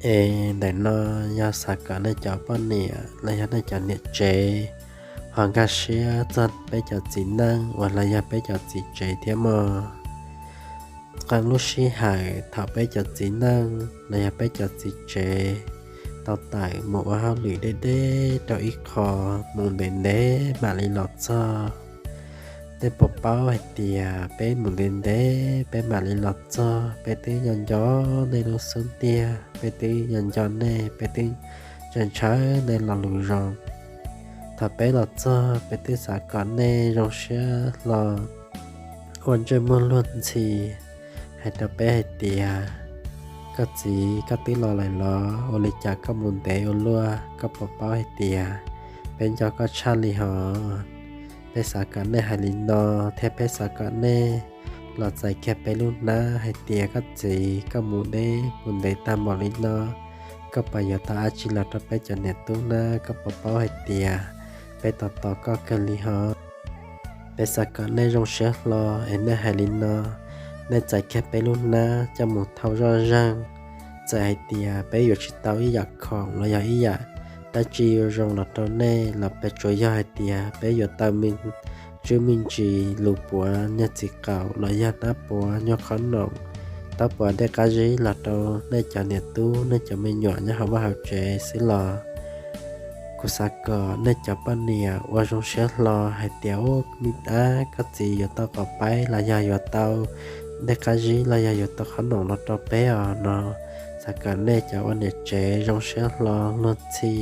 Es ntawm no yog xav kom nej cov poj niam los yog nej cov niam tsev ho nkag siab txog peb cov txiv neej uas los yog peb cov txiv tsev thiab mog. Qee lub sij hawm thaum peb cov txiv neej los yog peb cov txiv tsev tau tawm mus ua hauj lwm deb deb rau ib qho, mus ntev ntev mam li los txog. Nej puas paub hais tias peb mus ntev ntev peb mam li los txog, peb twb nco nco nej lub xub ntiag, peb twb nco nco nej, peb twb ntshaw ntshaw nej lo lus zoo. Thaum peb los txog peb twb xav kom nej zoo siab hlo ua ntsej muag luag ntxhi hais rau peb hais tias, koj txiv, koj twb los lawm los? Ua li cas koj mus ntev ua luaj? Koj puas paub hais tias peb nco koj tshaj li hos? Peb xav kom nej hais li no, thiab peb xav kom nej los txais kiag peb lub hnab hais tias, koj txiv, koj mus deb mus ntev tag npaum li no, koj puas yuav tau dab tsi los rau peb cov niam tub na? Koj puas paub hais tias peb tos tos koj kawg li hos? Peb xav kom nej zoo siab hlo es nej hais li no, nej txais kiag peb lub hnab coj mus thau zoj zeeg. Txawm hais tias peb yuav tsis tau ib yam khoom los yog ib yam dab tsi zoo los rau nej los peb tsuas yog hais tias peb yuav tau me ntsis lus puav nyuag txiv qaum los yog hnab puav nyuag qhob noom, taub puav dej qab zib los rau nej cov niam tub nej cov me nyuam nyob hauv vaj hauv tsev xwb los kuv xav kom nej cov poj niam ua zoo siab hlo hais tias, ub, me ab, koj txiv yuav tau qos paib los yog yuav tau dej qab zib los yog yuav tau qhob noom los rau peb os no. Xav kom nej cov ua niam tsev zoo siab hlo luag ntxhi,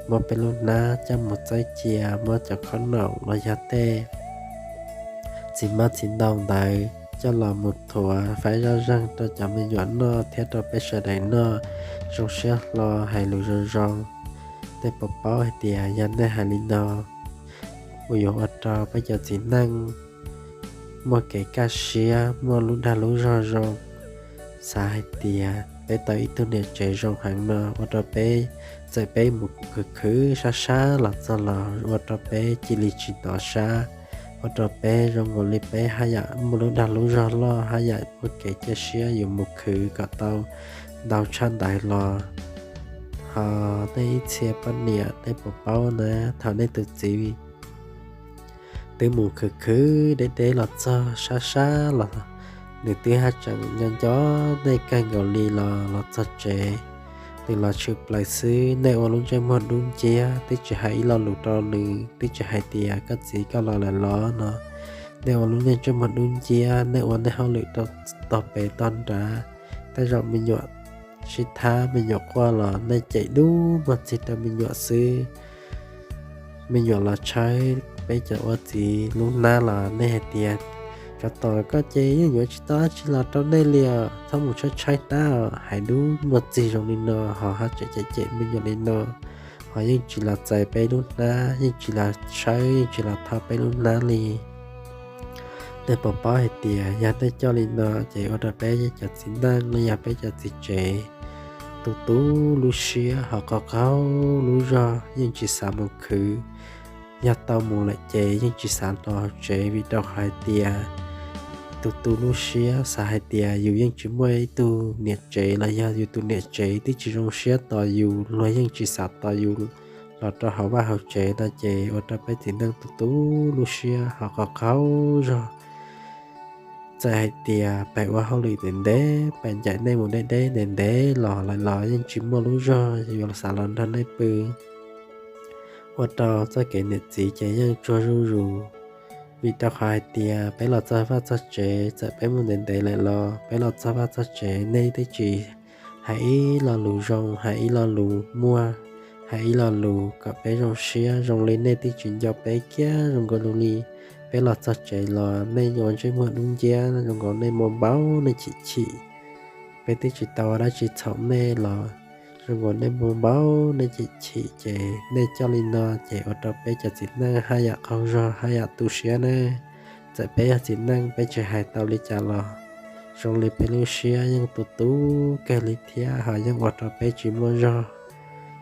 muab peb lub hnab coj mus txawb cia, muab cov qhob noom los yog tej txiv mab txiv ntoo ntawd coj los mus thuav faib zoj zeeg rau cov me nyuam noj thiab rau peb sawv daws noj, zoo siab hlo hais lus zoo zoo. Nej puas paub hais tias yog nej hais li no, uas yuav ua rau peb cov txiv neej muaj kev kaj siab, muaj lub dag lub zog zoo, xav hais tias peb tau ib tug niam tsev zoo heev no ua rau peb, txawm peb mus khwv khwv sab sab los txog los ua rau peb cia li tsis hnov sab, ua rau peb zoo nkaus li peb haj yam muaj lub dag lub zog loj, haj yam muaj kev cia siab yuav mus khwv kom tau ntau tshaj ntawd los. Ho nej ib txhia poj niam, nej puas paub na, thaum nej tus txiv twb mus khwv khwv deb deb los txog sab sab los, nws twb haj tseem nco nco nej kawg nkaus li los los txog tsev, nws los tshwm plaws xwb, nej ua lub ntsej muag dub nciab twb tsis hais ib lo lus rau nws, twb tsis hais tias koj txiv koj los lawm los no. Nej ua lub ntsej muag dub nciab, nej ua nej hauj lwm rau tog pem tog nrad, tej zaum me nyuam sib thab me nyuam quaj los nej cem dub muag txig rau me nyuam xwb. Me nyuam los tshawb peb cov ua txiv lub hnab los nej hais tias, tsov tom, koj ces yeej yuav tsis tau dab tsi los rau nej li os, txhob mus tshawb tshawb hnab os, hais dub muag txig zoo li no ho haj tseem cem cem me nyuam li no, ho yeej tsis los txais peb lub hnab, yeej tsis los tshawb, yeej tsis los thau peb lub hnab li. Nej puas paub hais tias yog nej coj li no ces ua rau peb cov txiv neej los yog peb cov txiv tsev tu tu lub siab ho qaug qaug lub zog, yeej tsis xav mus khwv. Yog tau mus lawm ces yeej tsis xav los tsev, vim rau qhov hais tias tu tu lub siab xav hais tias yus yeej tsis muaj ib tug niam tsev los yog yus tus niam tsev twb tsis zoo siab tos yus, luag yeej tsis xav tos yus los rau hauv vaj hauv tsev no ces ua rau peb txiv neej tu tu lub siab ho qaug qaug zog. Txawm hais tias pem ua hauj lwm ntev ntev, pem ncaim nej mus deb deb ntev ntev los lawm los yeej tsis muaj lub zog yuav xav los nrog nej pw. Ua rau txoj kev niam txiv ces yeej tsuag zuj zus, vim rau qhov hais tias peb los txog vaj txog tsev, txawm peb mus ntev ntev lawm los peb los txog vaj txog tsev nej twb tsis hais ib lo lus zoo, hais ib lo lus muag, hais ib lo lus kom peb zoo siab, zoo li nej twb tsis nco peb kiag zoo nkaus li. Peb los txog tsev los nej ua ntsej muag dub nciab zoo nkaus nej muaj npaum nej chim chim. Peb twb tsis tau ua dab tsi txhaum nej los zoo nkaus nej muaj npaum nej chim chim, ces nej coj li no ces ua rau peb cov txiv neej haj yam qaug zog haj yam tu siab na. Txawm peb yog txiv neej peb tsis hais tau li cas los zoo li peb lub siab yeej tu tu kawg li thiab ho yeej ua rau peb tsis muaj zog.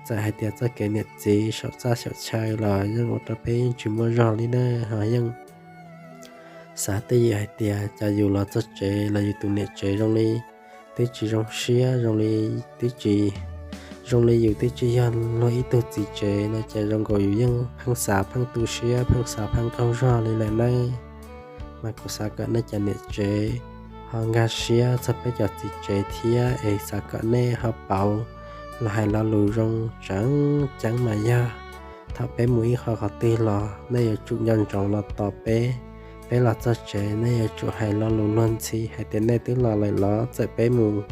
Txawm hais tias txoj kev niam txiv saum txaj xyaum chaw los yeej ua rau peb yeej tsis muaj zog li na, ho yeej xav twj ywm hais tias cov yus los txog tsev los yus tus niam tsev zoo li twb tsis zoo siab zoo li, twb tsis zoo li yus twb tsis yog luag ib tug txiv tsev no ces zoo nkaus yus yeej pheej xav pheej tu siab pheej xav pheej qaug zog li lawm nawb. Mas kuv xav kom nej cov niam tsev ho nkag siab txog peb cov txiv tsev thiab es xav kom nej ho pauv los hais lo lus zoo tseeb ceeb mas yog thaum peb mus ib qho qhov twg los nej yuav tsum nco ntsoov los tos peb. Peb los txog tsev nej yuav tsum hais lo lus luag ntxhi hais tias nej twb los lawm los txawm peb mus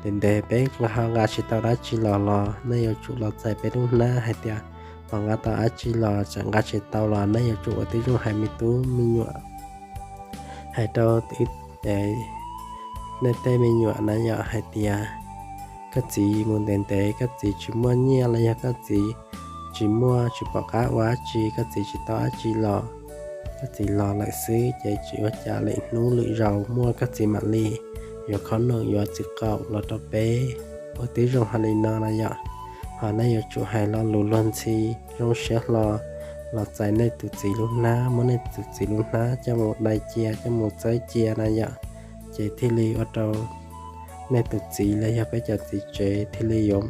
ntev ntev peb ho nqa tsis tau dab tsi los los nej yuav tsum los txais peb lub hnab hais tias pom nqa tau dab tsi los txawm nqa tsis tau los nej yuav tsum ua tib zoo hais me tub me nyuam, hais rau nej tej me nyuam na yom hais tias koj txiv mus ntev ntev koj txiv tsis muaj nyiaj los yog koj txiv tsis muaj tsis pom qab ua dab tsi koj txiv tsis tau dab tsi los koj txiv los lawm xwb ces tsis ua cas lwm hnub lwm zaus muaj koj txiv mam li yuav khob noom yuav txiv qaum los rau peb. Ua tib zoo hais li no na yom, ho nej yuav tsum hais lo lus luag ntxhi zoo siab hlo los txais nej tus txiv lub hnab, muab nej tus txiv lub hnab coj mus dai cia coj mus txawb cia na yom, ces thiaj li ua rau nej tus txiv los yog peb cov txiv tsev thiaj li yuav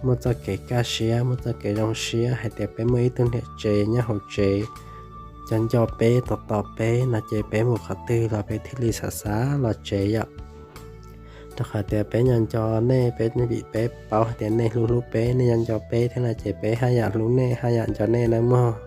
muaj txoj kev kaj siab muaj txoj kev zoo siab hais tias peb muaj ib tug niam tsev nyob hauv tsev nco nco peb tos tos peb no ces peb mus qhov twg los peb thiaj li xav xav los tsev yom. Rau qhov tias peb nco nco nej, peb vim peb paub hais tias nej hlub hlub peb, nej nco nco peb thiab no ces peb haj yam hlub nej haj yam nco nej nawb mog.